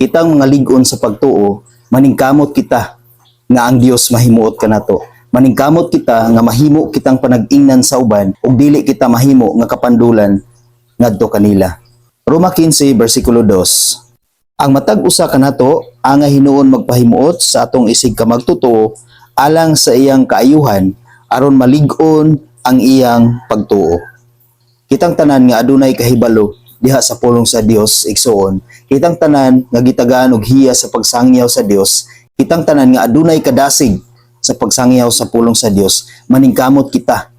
Kitang mga lig-on sa pagtuo, maningkamot kita nga ang Dios mahimuot kanato. Maningkamot kita nga mahimo kitang panag-ingnan sa uban ug dili kita mahimo nga kapandulan ngadto kanila. Roma 15 bersikulo 2. Ang matag usa kanato ang hinuon magpahimuot sa atong isig ka magtotoo alang sa iyang kaayuhan aron malig-on ang iyang pagtuo. Kitang tanan nga adunay kahibalo diha sa pulong sa Dios, igsuon, kitang tanan nga gitagaan og hiya sa pagsangyaw sa Dios, kitang tanan nga adunay kadasig sa pagsangyaw sa pulong sa Dios, maningkamot kita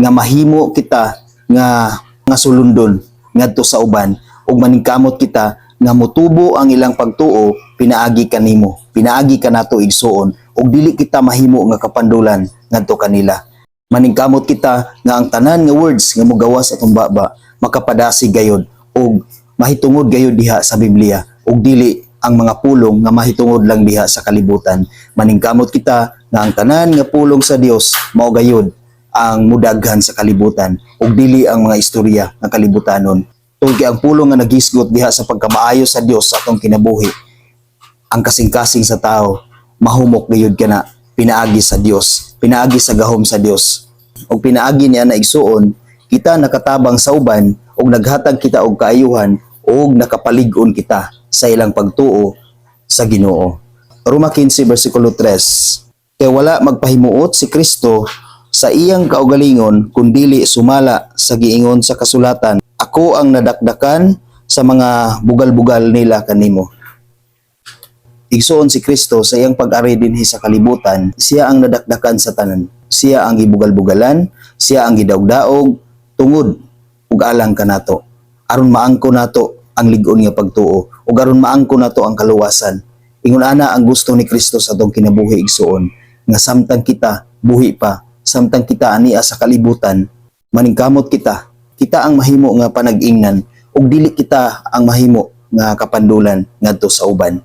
nga mahimo kita nga sulundon ngadto sa uban ug maningkamot kita nga mutubo ang ilang pagtuo pinaagi kanimo, pinaagi kanato, igsuon, ug dili kita mahimo nga kapandulan ngadto kanila. Maningkamot kita nga ang tanan nga words nga mogawas atong baba makapadasig gayod ug mahitungod gayod diha sa Biblia ug dili ang mga pulong nga mahitungod lang diha sa kalibutan. Maningkamot kita nga ang tanan nga pulong sa Dios mao gayod ang mudaghan sa kalibutan ug dili ang mga istorya nga kalibutanon. Tungod kay ang pulong nga naghisgot diha sa pagkamaayo sa Dios sa atong kinabuhi, ang kasing-kasing sa tao mahumok gayud kana pinaagi sa Dios, pinaagi sa gahom sa Dios. Ug pinaagi niya na, igsuon, kita nakatabang sa uban ug naghatag kita og kaayuhan ug nakapalig-on kita sa ilang pagtuo sa Ginoo. Roma 15 versikulo 3. Kay wala magpahimuot si Kristo sa iyang kaugalingon kundili sumala sa giingon sa kasulatan, "Ako ang nadakdakan sa mga bugal-bugal nila kanimo." Igsuon, si Kristo sa iyang pag-ari dinhi sa kalibutan, siya ang nadakdakan sa tanan. Siya ang gibugal-bugalan, siya ang gidaog-daog tungod ug alang kanato. Aron maangko nato ang lig-on nga pagtuo ug aron maangko nato ang kaluwasan. Ingon ana ang gusto ni Kristo sa atong kinabuhi, igsuon, nga samtang kita buhi pa, samtang kita ania sa kalibutan, maningkamot kita. Kita ang mahimo nga panag-ingnan ug dili kita ang mahimo nga kapandulan ngadto sa uban.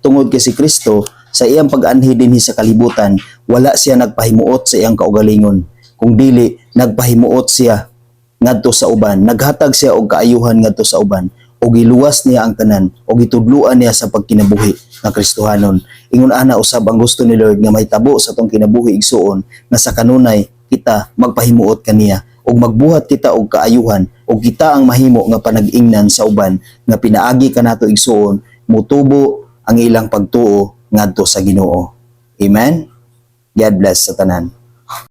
Tungod kay si Kristo sa iyang pag-anhi dinhi sa kalibutan, wala siya nagpahimuot sa iyang kaugalingon, kung dili nagpahimuot siya ngadto sa uban, naghatag siya og kaayuhan ngadto sa uban ug giluwas niya ang tanan ug gitudluan niya sa pagkinabuhi nga Kristohanon. Ingon ana usab ang gusto ni Lord nga mahitabo sa atong kinabuhi, igsuon, nga sa kanunay kita magpahimuot kaniya ug magbuhat kita og kaayuhan ug kita ang mahimo nga panag-ingnan sa uban nga pinaagi kanato, igsuon, mutubo ang ilang pagtuo ngadto sa Ginoo. Amen. God bless sa tanan.